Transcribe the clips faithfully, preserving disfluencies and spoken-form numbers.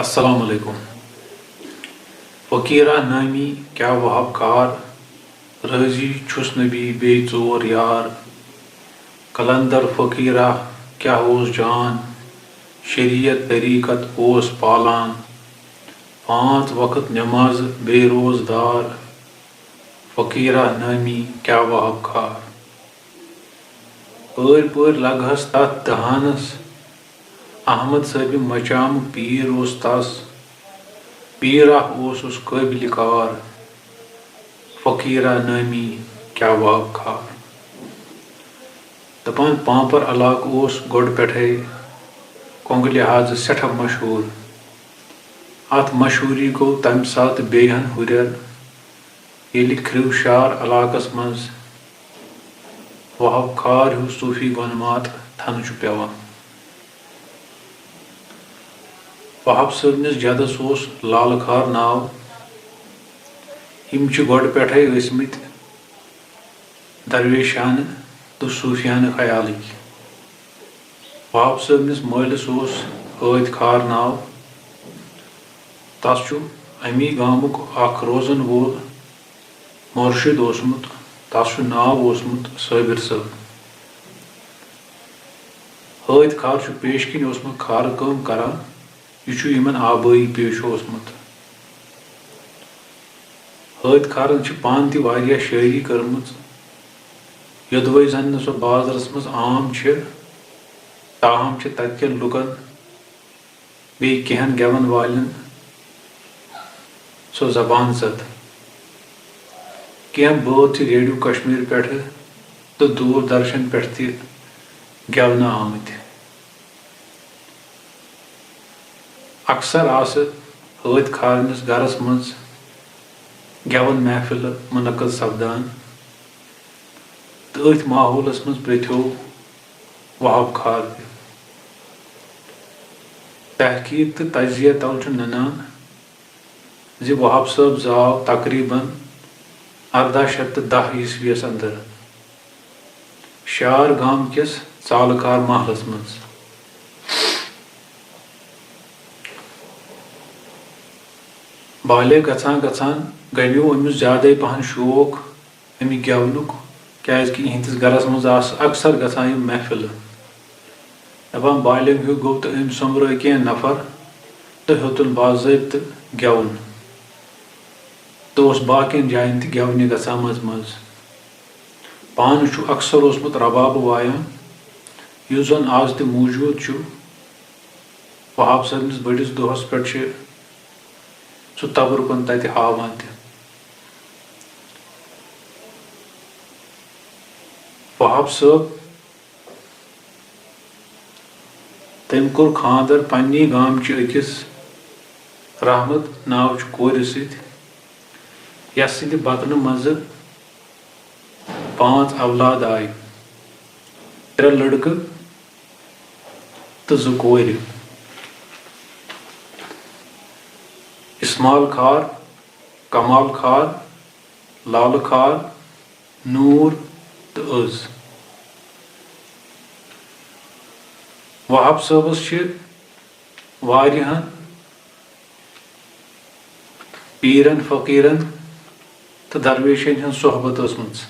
السلام علیکم۔ فقیرہ نٲمی کیٛاہ وہب کار، رٲضی چھُس نہٕ بی بیٚیہِ ژور یار۔ قلندر فقیرہ کیٛاہ اوس جان، شریعت طریقت اوس پالان۔ پانٛژھ وقت نماز بے روزدار، فقیرہ نٲمی کیٛاہ وہب کار۔ ٲرۍ پٲرۍ لگہس تتھ دہانس، احمد صٲبہِ مچامہٕ پیٖر اوس تس۔ پیٖرہ اوسُس قٲبلِ کار، فقیرہ نٲمی کیٛاہ وہب کار۔ دپان پانپر علاقہٕ اوس گۄڈٕ پٮ۪ٹھے کۄنٛگہٕ لحاظہٕ سٮ۪ٹھاہ مشہوٗر۔ اتھ مشہوٗری گوٚو تمہِ ساتہٕ بیٚیہِ ہن ہُرٮ۪ر، ییٚلہِ کھرٛو شار علاقس منٛز وہب کار ہیوٗ صوٗفی گۄنمات تھنہٕ چھُ پٮ۪وان۔ وہب صٲبنِس جدس اوس لالہٕ کھار ناو۔ یِم چھِ گۄڈٕ پٮ۪ٹھے ٲسمٕتۍ درویشانہٕ تہٕ صوٗفیانہٕ خیالٕکۍ۔ وہب صٲبنِس مٲلِس اوس حٲدۍ کھار ناو۔ تس چھُ اَمی گامُک اکھ روزن وول مُرشِد اوسمُت، تس چھُ ناو اوسمُت صٲبِر صٲب۔ حٲدۍ کھار چھُ پیش کِنۍ اوسمُت کھارٕ کٲم کران، یہِ چھُ یِمن آبٲیی پیشہٕ اوسمُت۔ حٲدۍ کھارن چھِ پانہٕ تہِ واریاہ شٲعری کٔرمٕژ، یوٚدوَے زن نہٕ سۄ بازرس منٛز عام چھِ، تاہم چھِ تتہِ کٮ۪ن لُکن بیٚیہِ کینٛہَن گٮ۪وَن والٮ۪ن سۄ زبان زد۔ کینٛہہ بٲتھ چھِ ریڈیو کشمیر پٮ۪ٹھٕ تہٕ دوٗر درشن پٮ۪ٹھ تہِ گٮ۪ونہٕ آمٕتۍ۔ اکثر آسہٕ حٲدۍ کھارنِس گرس منٛز گٮ۪وَن محفلہٕ منعقد سپدان تہٕ أتھۍ ماحولس منٛز پرٛژھیو وہب کھار تہِ۔ تحقیق تہٕ تجزیہ تل چھُ ننان زِ وہب صٲب زاو تقریباً ارداہ شیٚتھ تہٕ دَہ عیسویس اندر شار گام کِس ژالہٕ کار محلس منٛز۔ بالغ گژھان گژھان گمیو أمِس زیادَے پہن شوق اَمہِ گٮ۪ونُک، کیازِ کہِ یِہنٛدِس گرس منٛز آسہٕ اکثر گژھان یِم محفلہٕ۔ دپان بالغ ہیوٗ گوٚو تہٕ أمۍ سوٚمبرٲے کینٛہہ نفر تہٕ ہیوٚتُن باضٲبطہٕ گٮ۪وُن تہٕ اوس باقین جاین تہِ گٮ۪ونہِ گژھان منٛزٕ منٛزٕ۔ پانہٕ چھُ اکثر اوسمُت ربابہٕ وایان، یُس زن آز تہِ موٗجوٗد چھُ۔ وہاب صٲبنِس بٔڑِس دۄہس پٮ۪ٹھ چھِ سُہ تبرکن تتہِ ہاوان تہِ۔ وہاب صٲب، تٔمۍ کوٚر خانٛدر پننی گامچہِ أکِس رحمت ناوچہِ کورِ سۭتۍ، یس سٕنٛدِ بطنہٕ منٛزٕ پانٛژھ اولاد آے، ترٛےٚ لڑکہٕ تہٕ زٕ کورِ۔ اسمال کھار، کمال کھار، لالہٕ کھار، نوٗر تہٕ عٔز۔ وہاب صٲبس چھِ واریاہن پیرن، فقیرن تہٕ درویشن ہٕنٛز صحبت ٲسمٕژ،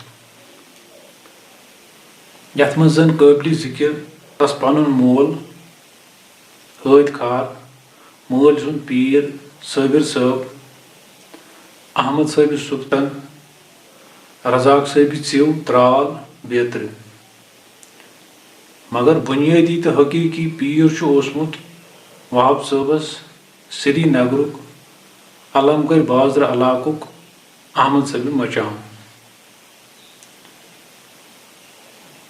یتھ منٛز زن قٲبلِ ذکر تس پنُن مول حٲدۍ کھار، مٲلۍ سُنٛد پیٖر صٲبِر صٲب، احمد صٲبِ سُبتن، رزاق صٲبِ ژِو، ترال، بیترِ۔ مگر بُنیٲدی تہٕ حقیٖقی پیٖر چھُ اوسمُت وہاب صٲبس سری نگرُک علم گڑھ بازرٕ علاقُک احمد صٲبِ مچام۔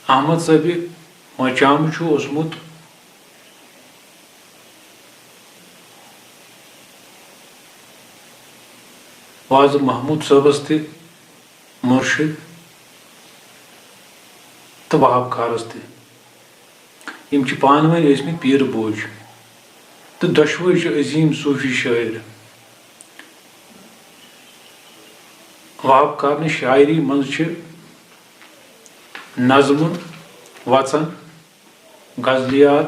احمد صٲبِ مچام چھُ اوسمُت وازٕ محمود صٲبس تہِ مُرشِد تہٕ وہاب کھارس تہِ۔ یِم چھِ پانہٕ ؤنۍ ٲسمٕتۍ پیٖرٕ بوج تہٕ دۄشوٕے چھِ عظیٖم صوٗفی شٲعر۔ وہاب کھارنہِ شاعری منٛز چھِ نظمہٕ، وژن، غزلیات،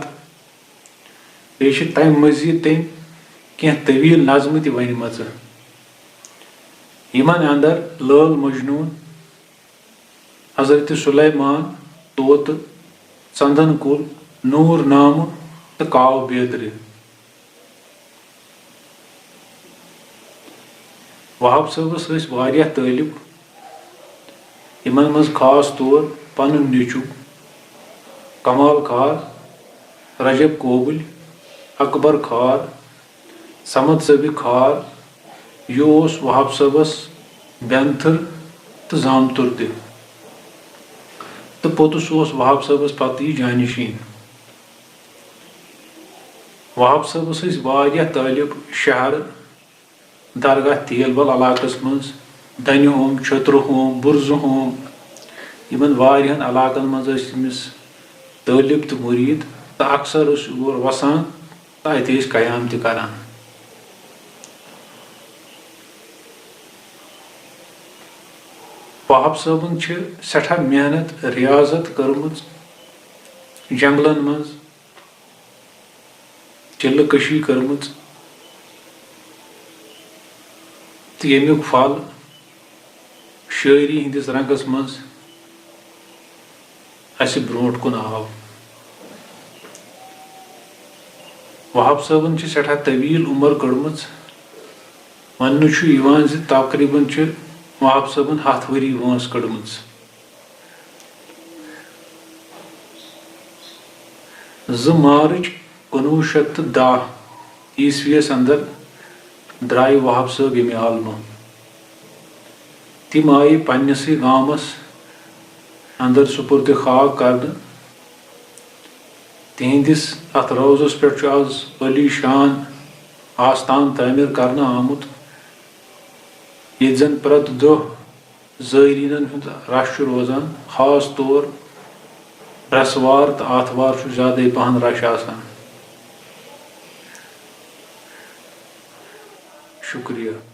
بیٚیہِ چھِ تَمہِ مٔزیٖد تٔمۍ کینٛہہ طویل نظمہٕ تہِ ونِمژٕ۔ یِمن اندر لٲل مجنون، حضرت سلیمان، طوطہٕ، ژندن کُل، نور نامہٕ تہٕ کاو بیترِ۔ وہاب صٲبس ٲسۍ واریاہ طٲلب، یِمن منٛز خاص طور پنُن نیٚچو کمال کھار، رجب کوبل، اکبر کھار، صمد صٲبِ کھار۔ یہِ اوس وہاب صٲبس بینتھٕر تہٕ زامتُر تہِ، تہٕ پوٚتُس اوس وہاب صٲبس پتہٕ یہِ جانشین۔ وہاب صٲبس ٲسۍ واریاہ طٲلب شہر درگاہ تیل بل علاقس منٛز، دنہِ ہوم، چھترٕ ہوم، بُرزٕ ہوم، یِمن واریاہن علاقن منٛز ٲسۍ أمِس طٲلب تہٕ مُریٖد، تہٕ اکثر ٲسۍ یور وسان تہٕ اَتہِ ٲسۍ قیام تہِ کران۔ وہاب صٲبن چھِ سٮ۪ٹھاہ محنت، ریاضت کٔرمٕژ جنگلن منٛز، چِلہٕ کٔشی کٔرمٕژ، تہٕ ییٚمیُک پھل شٲعری ہٕنٛدِس رنٛگس منٛز اَسہِ برٛونٛٹھ کُن آو۔ وہاب صٲبن چھِ سٮ۪ٹھاہ طویل عمر کٔڑمٕژ۔ وننہٕ چھُ یِوان زِ تقریباً چھِ وہاب صٲبن ہَتھ ؤری وٲنٛس کٔڑمٕژ۔ زٕ مارچ کُنوُہ شیٚتھ تہٕ دَہ عیسویس اندر درٛایہِ وہاب صٲب ییٚمہِ عالمہٕ۔ تِم آیہِ پننِسٕے گامس اندر سپرد خاک کرنہٕ۔ تِہنٛدِس اتھ روضس پٮ۪ٹھ چھُ از عٲلی شان آستان تعمیٖر کرنہٕ آمُت، ییٚتہِ زن پرٛٮ۪تھ دۄہ زٲیرینن ہُنٛد رش چھُ روزان، خاص طور برٛٮ۪سوار تہٕ آتھوار چھُ زیادَے پہن رش آسان۔ شُکریہ۔